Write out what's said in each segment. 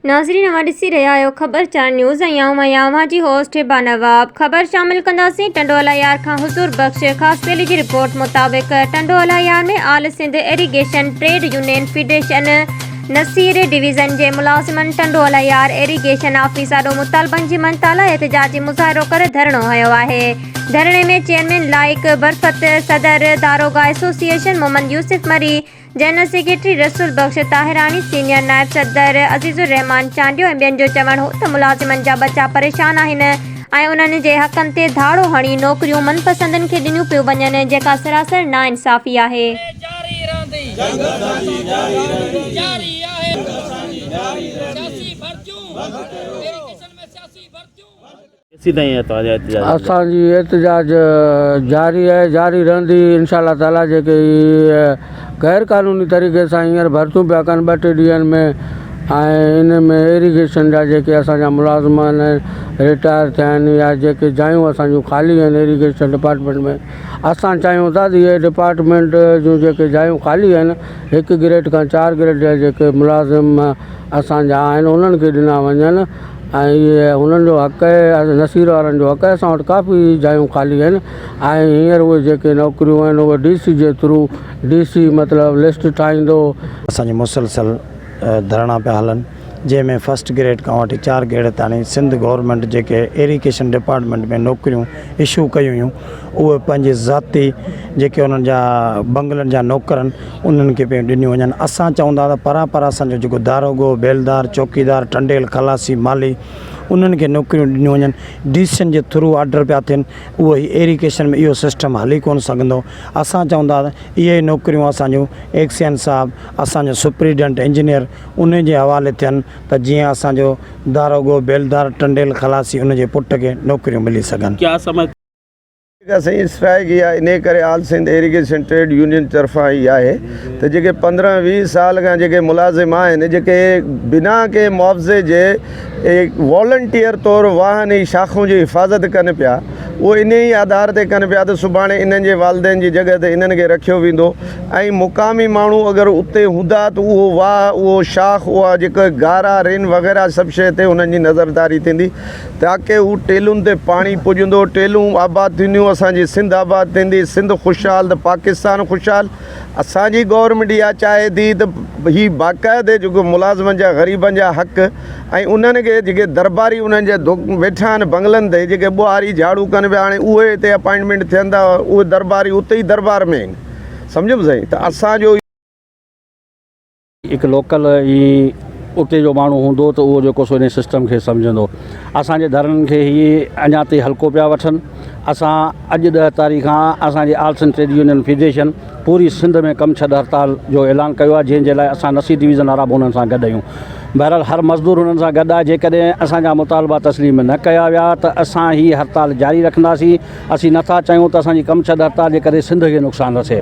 ناظرين اوهان ڏسي رهيا آهيو خبر چار نيوز ۽ آئون آهيان اوهان جي هوسٽ هبه نواب خبر شامل ڪنداسين ٽنڊو الهيار کان حضور بخش خاصخيلي جي رپورٽ مطابق Tando Allahyar ۾ all Sindh irrigation trade union federation Naseer division جي ملازمن ٽنڊو الهيار ايريگيشن آفيس آڏو مطالبن جي مڃتا لاء احتجاجي مظاهرو ڪري ڌرڻو هنيو آهي ڌرڻي ۾ چيئرمين لائق برفت صدر داروغا association Muhammad Yousuf Marri general secretary Rasool Bakhsh Tahirani, senior نائب صدر عزيز الرحمان چانڊيو ۽ ٻين جو چوڻ هو ته ملازمن جا ٻچا پريشان آهن ۽ انهن جي حقن تي ڌاڙو هڻي نوڪريون من پسندن کي ڏنيون پيون وڃن جيڪا سراسر ناانصافي آهي. جاري رهندي جاري آهي سياسي ڀرتيون ايريگيشن ۾ سياسي ڀرتيون. ڪيسيتائين آهي توهان جا احتجاج؟ اسان جي احتجاج جاري آهي جاري رهندي انشاء الله تعالي جيڪي هي غير قانوني طريقي سان هينئر ڀرتيون پيا ڪن ٻه ٽي ڏينهن ۾ ۽ ان ۾ ايريگيشن جا جيڪي اسان جا ملازم آهن رٽائر ٿيا آهن يا جيڪي جايون اسان جون خالي آهن ايريگيشن ڊپارٽمينٽ ۾ اسان چاهيون ٿا ته اهي ڊپارٽمينٽ جون جيڪي جايون خالي آهن هڪ گريڊ کان چار گريڊ جا جيڪي ملازم اسان جا آهن انهن کي ڏنا وڃن ۽ اهي هنن جو حق آهي نصير وارن جو حق آهي اسان وٽ ڪافي جايون خالي آهن ۽ هينئر اهي جيڪي نوڪريون آهن اهي ڊي سي جي ٿرو ڊي سي مطلب لسٽ ٺاهيندو. اسان جي مسلسل ڌرڻا پيا هلن جنهن ۾ فرسٽ گريڊ کان وٺي چار گريڊ تاڻي سنڌ گورنمينٽ جيڪي ايريگيشن ڊپارٽمينٽ ۾ نوڪريون اشو ڪيون هيون اهي پنهنجي ذاتي جيڪي انهن جا بنگلن جا نوڪر آهن انهن کي پيون ڏنيون وڃن اسان چئون ٿا ته پران پران اسان جو جيڪو داروغو بيلدار چوڪيدار ٽنڊيل خلاصي مالهي انهن کي نوڪريون ڏنيون وڃن ڊي سين جي ٿرو آرڊر پيا ٿين اهو هي ايريگيشن ۾ اهو سسٽم هلي ڪونه سگهندو اسان چئون ٿا ته اهي نوڪريون اسان جون ايڪسين صاحب اسان جو سپريڊنٽ انجنيئر انهن جي حوالي ٿين ته جيئن اسان جو داروغو بيلدار ٽنڊيل خلاصي ان جي پٽ کي نوڪريون ملي سگهن. ڪيا سمجھ. جيڪا سائين اسٽرائيڪ اها انهي ڪري all Sindh irrigation trade union طرفان ئي آهي ته جيڪي 15 20 سال کان جيڪي ملازم آهن جيڪي بنا ڪنهن معاوضي جي والنٽيئر طور واهن ۽ شاخون جي حفاظت ڪن پيا اهو انهي ئي آڌار تي ڪن پيا ته سڀاڻي انهن جي والدين جي جڳهه تي انهن کي رکيو ويندو ۽ مقامي ماڻهو اگر اتي هوندا ته اهو واهه اهو شاخ اها جيڪا گارا رين وغيره سڀ شيء تي انهن جي نظرداري ٿيندي تاڪه هو ٽيلن تي پاڻي پڄندو، ٽيلون آباد ٿينديون، اسان جي سنڌ آباد ٿيندي، سنڌ خوشحال ته پاڪستان خوشحال. اسان جي گورنمينٽ اها چاهي ٿي ته هي باقاعدي جيڪو ملازمن جا غريبن جا حق ۽ انهن کي جيڪي درباري انهن جا ويٺا آهن بنگلن تي جيڪي ٻوهاري جهاڙو ڪن پيا هاڻي اهي هتي اپائنٽمينٽ ٿين ٿا اهي درباري اتي ئي دربار ۾ آهن سمجهيم سائين ته اسان جو هڪ لوڪل ۽ اتي جو ماڻهو هوندو ته اهو جيڪو سو ان سسٽم کي سمجهندو. اسان جي ڌرڻن کي هي اڃا تائين هلڪو پيا وٺن. اسان اڄ ڏهه تاريخ کان اسان جي all Sindh trade union federation پوري سنڌ ۾ ڪم ڇڏ هڙتال جو اعلان ڪيو آهي جنهن جي لاء اسان نصير ڊويزن وارا به انهن سان گڏ آهيون. بهرحال هر مزدور انهن سان گڏ آهي جيڪڏهن اسان جا مطالبا تسليم نه ڪيا ويا ته اسان هي هڙتال جاري رکنداسين. اسين نٿا چاهيون ته اسان جي ڪم ڇڏ هڙتال جي ڪري سنڌ کي نقصان رسي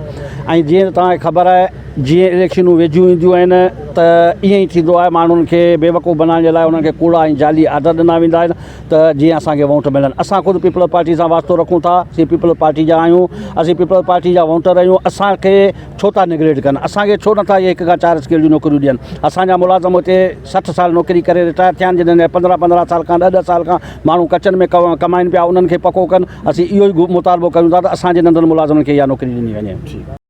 ۽ جيئن ته توهان کي خبر آهي جيئن اليڪشنون ويجهيون اينديون آهن ته ائين ئي ٿيندو آهي ماڻهن کي بيوقوف بنائڻ جي لاء انهن کي ڪوڙا ۽ جعلي آرڊر ڏنا ويندا آهن ته جيئن اسان کي وونٽ ملن اسان خود پيپلز پارٽي سان واسطو رکون ٿا اسين پيپلز پارٽي جا آهيون اسين پيپلز پارٽي جا وونٽر آهيون اسان کي ڇو ٿا نگليٽ ڪن اسان کي ڇو نٿا اهي هڪ کان چار اسڪيل جون نوڪريون ڏين اسان جا ملازم اتي 60 سال نوڪري ڪري رٽائر ٿيا آهن جن 15 15 سال کان ڏهه ڏهه سال کان ماڻهو ڪچن ۾ ڪمائن پيا انهن کي پڪو ڪن اسين اهو ئي مطالبو ڪريون ٿا ته اسان جي ننڍن ملازمن کي اها نوڪري ڏني وڃي.